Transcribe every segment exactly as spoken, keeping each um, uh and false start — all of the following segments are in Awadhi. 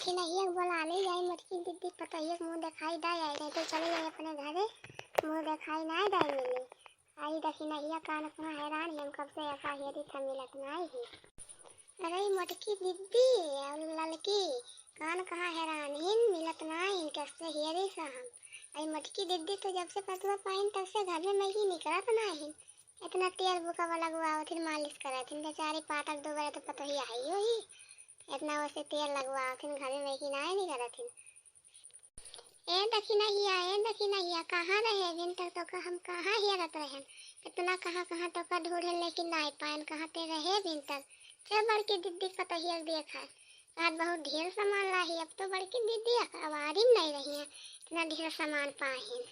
दखिनहिया के बोला ले जाई, मोटकी दीदी पतोहिया के मुँह देखाई दा आई, नहीं तो चले जाई अपने घरे, मुँह देखाई ना दा मिली। आई दखिनहिया कान अपना हैरान ही, हम कब से एका हेरी था मिलत नाई ही। अरे मोटकी दीदी और ललकी कान कहाँ हैरान हिन, मिलत नाई हिन, कब से हेरी सा हम। आई मोटकी दीदी तो जब से पतुआ पाइन तब से घर में ही निकलत नाई हिन। इतना तेल बुकावा लगवावत हिन, मालिश करत हिन, बेचारी पातर दो बरे तो पतोहिया है ही। इतना वैसे तेल लगवावत हिन, घर में ही नाई निकलत हिन। ए दखिनहिया, ए दखिनहिया, कहाँ रहे? बिन तक तोका हम कहाँ हेरत रहेन? इतना कहाँ कहाँ तोका ढूंढेन, लेकिन नाई पाएन, कहाँ ते रहे बिन तक। चल बड़की दीदी पतोहिया के देखा, आज बहुत ढेर सामान लाही, अब तो बड़की दीदी अक-, अवारी में नहीं रही है, इतना ढेर सामान पाहिन।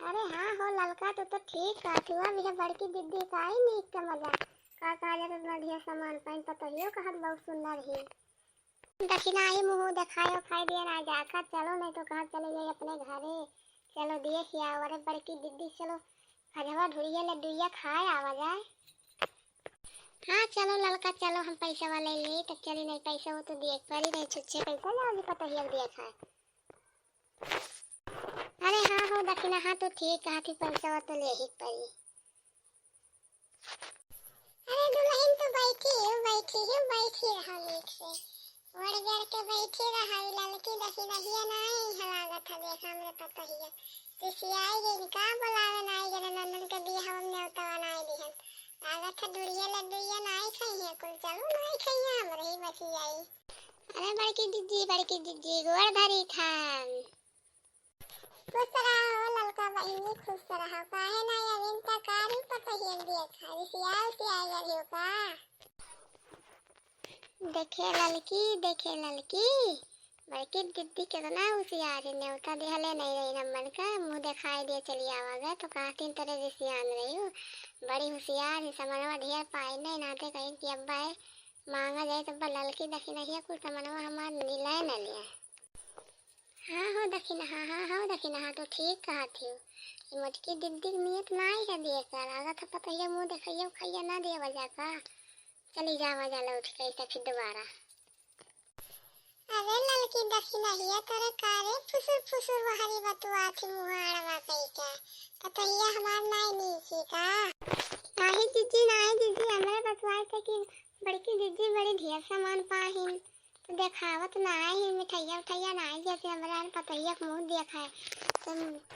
अरे हाँ हो ललका, तू तो ठीक कहत हुआ, अब यह बड़की दीदी का ही नीक का मजा, का कहा जाता इतना ढेर सामान पाइन, पतोहियो कहत बहुत सुंदर ही। दखिनही मुँह देखाए उखाए दिया ना जाखा, चलो नहीं तो कहा चले जाई अपने घरे। चलो देख आओ, अरे बड़की दीदी चलो खजवा ढुड़िया लड्डुइया खाए आवा जाए। हाँ चलो ललका चलो, हम पैसा वाले ले तब चली, नहीं पैसा वो तो दिए परी, नहीं छुच्छे पैसा जाओ जी पतोहिया दिया खाए। अरे हाँ हो दखिना, हाँ तो ठीक कहा थी, पैसा वो तो ले ही परी। अरे दुलहिन तू बैठी हो, बैठी हो, बैठी रहा नीक से। ओढ़ जर के बैठी रहा, ई ललकी दखिनहिया नाई है लागत है, देखा हमरे पतोहिया। रिसियाई गइन का बोलावे नाई गइन, ननन के बियाह में नेवतवा नाई दिहन। लागत है डुड़िया लड्डुइया नाई खइहे कुल, चलू नाई खइहे हमरे ही बचियाई। अरे बड़की दीदी, बड़की दीदी, गोड़ धरी थान। खुश रहा हो ललका बहिनी, खुश रहा। काहे ना अविन तक कारी पतोहिया के देखा, रिसिया उसिया गई हो का? देखे ललकी, देखे ललकी, बड़की दीदी कितना होशियार है, नेवता दिहले नहीं रही नमन का, मुँह देखाई दिए चली आवा गए, तो कहतीन तोरे रिसियान रही हो, बड़ी होशियार है, समनवा ढेर पाई नहीं, नाते कहीं कि अब्बा है, मांगा जाए तो अब्बा ललकी दखिनहिया कुल समनवा हमार नीला न लिया। हाँ हो दखिनहा, हाँ हो दखिनहा, तू ठीक कहत हियो। ई मोटकी दीदी के नियत नाई है दिए का, लागत है पतोहिया मुँह देखइया उखइया ना दिया वजह का। चली जावा जा लौट के ऐसे फिर दोबारा। अरे ललकी दखिनहिया तोरे कारे फुसुर फुसुर वहरी बतुआ थी मुहाड़वा कई का। पतोहिया हमार नाई नीक ही का। नाही जीजी, नाही जीजी, हमरे बतुआ थे कि बड़की जीजी बड़ी ढेर सामान पाहिन। तो देखावत ना है, मिठाइया उठाइया ना है, जैसे हमरा पतोहिया के मुँह देखाए। तो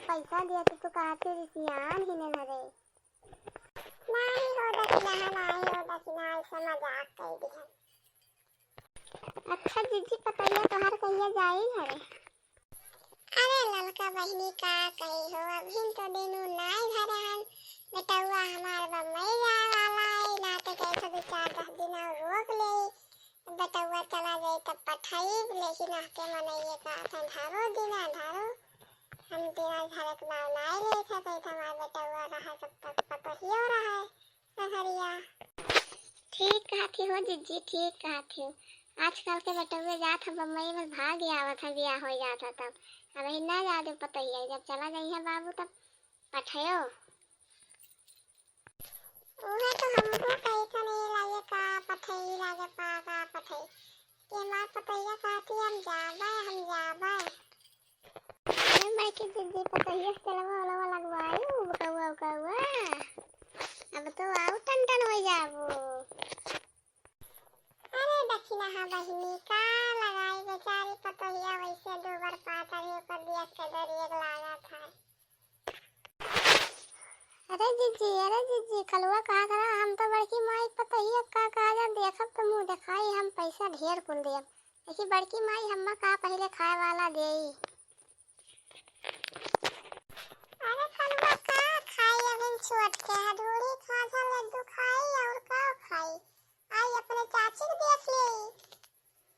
पैसा दिया तो तू कहती रिसियान ही ने धरे। नाही हो दखिनहा, नाही हो दखिनहा, ऐसा मजाक कर दिया। अच्छा जीजी, पतोहिया तोहार कहिया जाई घरे? अरे ललका बहिनी का कही हो, अभिन तो दिनू नाई घरे हन। बेटौआ हमार बम्बई जाए वाला है, नाते कैसे दो चार दस दिन और रोक ले। बेटौआ चला जाए तब पठाई, लेकिन आके मनइये का था, ढारो दिना ढारो। हम दिना ढारे के नाव नाई ले थे, तो हमार बेटौआ रहा, तब तक पतोहियो रहा है, नहरिया। ठीक कहत ही हो जीजी, ठीक कहत ही। आजकल के बेटौआ जात है बम्बई में, भाग आवत है, बियाह हो जात है तब। अब ही ना जा दे पतोहिया, जब चला जाई है बाबू तब पठायो। उहे तो हमको कही था नहीं लागे का पठई लागे पा का पठई। कि हमार पतोहिया कहती हम जाबे, हम जाबे। अरे बड़की दीदी पतोहिया से तेलवा ओलवा लगवाई, उबकौआ उकौआ। अब तो आउ टन टन हो जाबो। अरे दखिनहा बहिनी का लगाई, बेचारी पतोहिया वैसे दूबर पातर है, ओकर देख के डरिए के लागत है। अरे जीजी, अरे जीजी, कलुआ कहा करा, हम तो बड़की माई पतोहिया का कहा जा, देखब तो मुँह देखाई, हम पैसा ढेर कुल देब। देखी बड़की माई हम्मा का पहिले खाए वाला देई। अरे कलुआ का खाई, अभिन छोट के है, ढूढ़ी खाजा लड्डू खाई और का खाई? आई अपने चाची के देख लेई।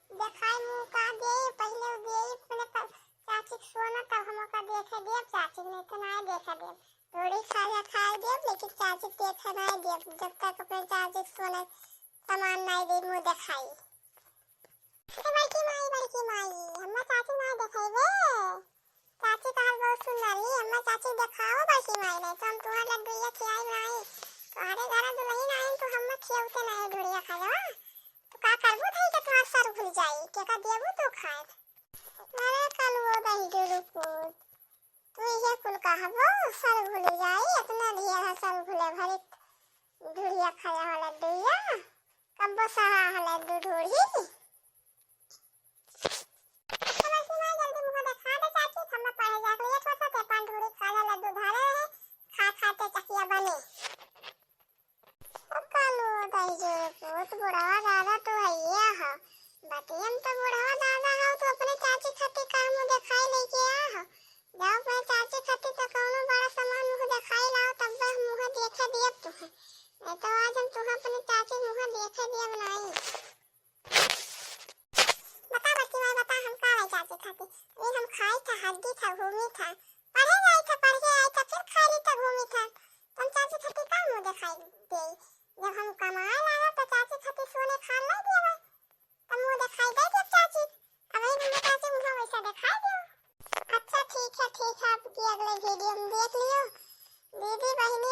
देखाई मुँह का देई, पहिले उ देई अपने प-, चाची के सोना, तब हम ओका देखे देब, चाची के नहीं तो नाई देखे देब। ढूढ़ी खाजा खाए देब, लेकिन चाची के देखे नाई देब, जब तक अपने चाची के सोना सामान नाई देई, मुँह देखाई। ए बड़की माई, बड़की माई, हम्मा चाची नाई देखइबे? चाची तोहार बहुत सुंदर ही, हम्मा चाची देखाओ बड़की माई, नहीं तो हम तुम्हार लड्डुइया खियाई नाई। तुम्हारे घर दुलहिन आइन तो हम्मा खियौते नाई ढूढ़िया खाजवा। तो का करबू धई के तू हाँ, सर घुल जाई, केका देबू तू खाए? अरे कलुओ दही डुरुकुत, तू इहे कुल कहबो, सर घुल जाई, इतना ढेर है सर घुले भरी ढुढ़िया खाया वाला दुइया, कब्बो सहा हले दू ढोढ़ी। तो बस माँ जल्दी मुँह देखा दे चाची, हमरा पढ़े जाके लेट होता, ते पान ढोढ़ी काला लड्डू धरे रहे, खा खाते चकिया बने। ओ कालू, दही जो बहुत बुढ़वा दादा तो है ये हा, बतियम तो बुढ़वा दादा हो, तो अपने चाची खातिर का मुँह देखाई लेके आ हो। जाओ अपने चाची खातिर तो कौनो बड़ा सामान मुँह देखाई लाओ, तब वह मुँह देखे दिए तुहे, नहीं तो आज हम तुहे अपने चाची मुँह देखे दिए बनाई। बता बच्ची माई बता, हम का है चाची खातिर? ये हम खाई था, हड्डी था, घूमी था, पढ़े जाई था, पढ़ के आई था, फिर खा ली था, घूमी था। तुम चाची खातिर का मुँह दिखाई दे? जब हम कमाए लागा तो चाची खातिर सोने खान ला दिया बा। तब मुँह दिखाई दे जब चाची, अब ये मुँह चाची मुँह वैसा दिखाई दियो। अच्छा ठीक है, ठीक है, अब की अगले वीडियो में देख लियो। दीदी बहन